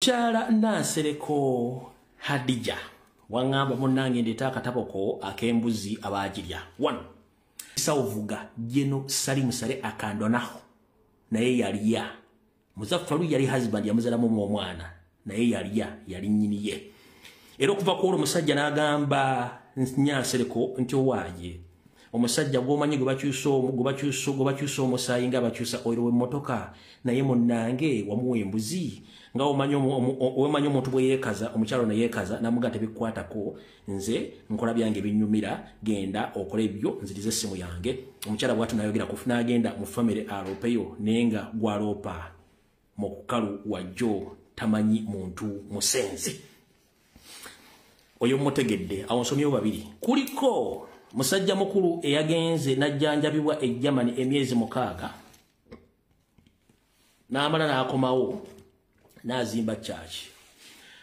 Kyala Nansereko Hadija wangamba munnange ndeeta akatabo ko ak'embuzi abaagirya. 1 Sauvuga Jeno Salimu Sale akandonaho naye yalya. Muzaffaru yali husband yamuzalamu omwana naye yalya, yali nnyini ye. Era okuva ku olwo omusajja n'agamba Nansereko nti owaaye omusajja gw'omanyi gwe bakyusa omusaayi nga bakyusa oil w'emmotoka naye munnange wamuwa embuzi nga omanyi omuntu bwe yeekaza omukyalo ne yeekaza n'amugaa tebikwatako nze nkola byange binyumira genda okola ebyo nzirize essimu yange. Omukyala bw'atyo n'ayogera n'agenda mu famire aloopeyo naye nga gw'aloopa mu kukalu wajjo tamanyi muntu musenze. Oyo mutegedde awo nsomyewo babiri. Kuliko musajja mukulu eyagenze n'ajjanjabibwa e Germany emyezi 6 n'amala n'akomawo n'azimba church.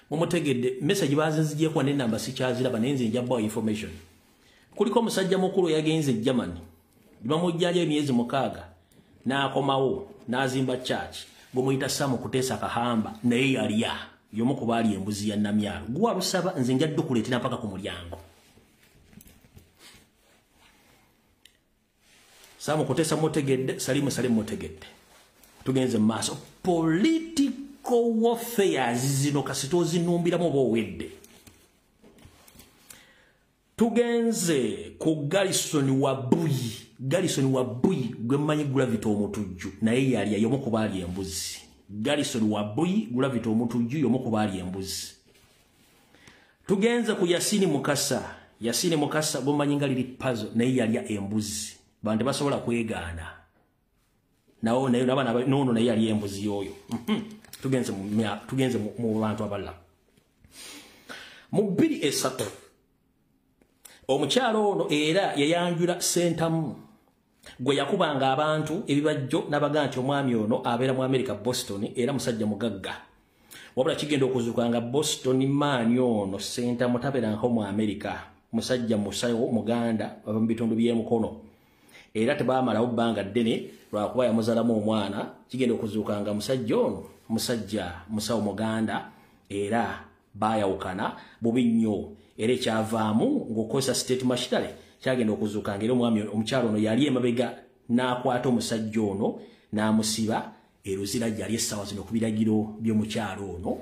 Mumutegedde message bazinzigyeko n'ennamba sikyaziraba naye nze nja bbawa information. Kuliko omusajja mukulu eyagenze e Germany bamujjanja emyezi 6 n'akomawo n'azimba church gumuyita Sam Kuteesa Kahamba naye yalya y'omu ku baali embuzi ya Namyalo. Gwalusaba nze nja ddukuleetera mpaka ku mulyango. Sam Kuteesa mutegedde, Salimu Salimu mutegedde. Tugenze mu maaso. Political warfare zino kasita ozinumbiramu oba owedde. Tugenze ku Garrison Wabuyi. Garrison Wabuyi gwe mmanyi Gravity Omutujju naye yalya y'omu ku baali embuzi. Garrison Wabuyi Gravity Omutujju y'omu ku baali embuzi. Tugenze ku Yasini Mukasa. Yasini Mukasa gwe mmanyi nga liri puzzle naye yalya embuzi. Bantu basobola kwegaana. Nawo naye nabana nono naye yali embuzi yoyo. Tugenze mu bantu abalala. Mu 2003 omukyalo ono era yayanjula Sentamu gwe yakubanga abantu ebibajjo n'abaga nti omwami ono abeera mu America Boston era musajja mugagga. Wabula kigenda okuzuuka nga Boston maani ono Sentamu tabeerangako mu America, musajja musawo muganda ava mu bitundu by'emukono. Era tebaamalawo bbanga ddene lwakuba yamuzaalamu omwana. Kigenda okuzuuka nga musajja ono musajja musawo muganda era baayawukana bubi nnyo. Era ekyavaamu ng'okozesa state machinery kyagenda okuzuuka nga era omwami omukyalo ono yali emabega n'akwata omusajja ono n'amusiba eruzira gyali essaawa zino ku biragiro by'omukyalo ono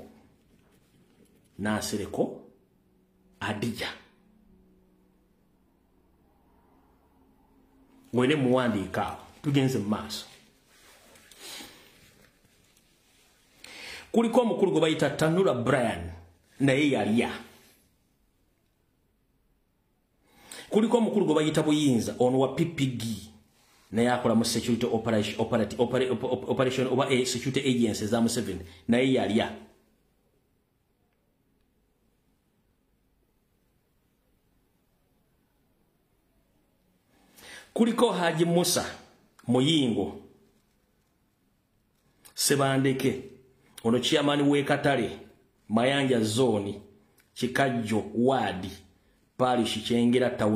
Nansereko Hadija. Mwene muwandiika awo. Tugenze mu maaso. Kuliko omukulu gwe bayita Tanula Brian naye yalya. Kuliko omukulu gwe bayita Buyinza ono wa PPG naye akola mu security operation oba security agency za Museveni naye yalya. Kuliko Haji Musa Muyingo Sebandeke ono chairman w'e Mayanja Zone Kikajjo Ward Parish Kyengera Town.